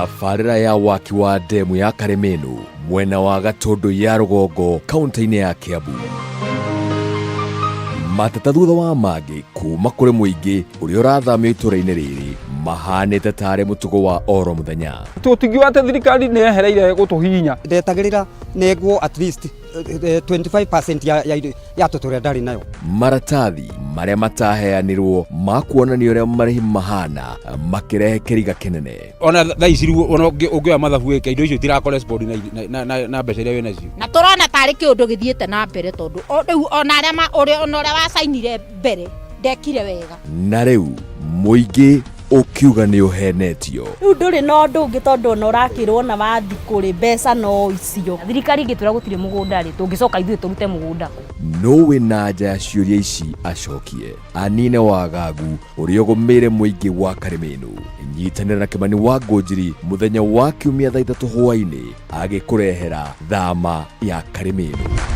Tabarĩra ya waki wa ndemu ya Karĩmĩnũ mwena wa Gatũndũ ya rũgongo kaunti-inĩ ya Kiambu. Mateta thutha wa mangĩ kuma kũrĩ mũingĩ ũrĩa ũrathamio itũra-inĩ rĩrĩ mahanĩte tarĩ mũtugo wa oro mũthenya. Tũtingiuga atĩ thirikari nĩ yehereire gũtũhihinya. Ndetagĩrĩra nengwo at least 25% ya tũtũ ũrĩa ndarĩ nayo. Maratathi marĩa mataheanirwo ma kuonania ũrĩa marĩhi mahana makĩrehe kĩriga kĩnene. Ona thaa ici rĩu ona ũngĩoya mathabu wĩke indo icio itira correspond na mbeca iria wĩ nacio. Na tũrona tarĩ kĩũndũ gĩthiĩte na mbere tondũ rĩu ona arĩa ũrĩa ona ũrĩa wacainire mbere ndekire wega. Na rĩu mũingĩ ũkiuga nĩ ũhenetio. Rĩu ndũrĩ na ũndũ ũngĩ tondũ ona ũrakĩrwo na wathi kũrĩ mbeca no icio. Thirikari ĩngĩtwĩra gũtirĩ mũgũnda rĩ, tũngĩcoka ithuĩ tũrute mũgũnda kũ? Nũ wĩna anja ya ciũria ici acokie anine wagagu ũrĩa ũgũmĩire mũingĩ wa Karĩmĩnũ. Nyitanĩra na Kĩmani wa Ngũnjiri mũthenya wa Kiumia thaa 3 hwaĩ-inĩ agĩkũrehera thama ya Karĩmĩnũ.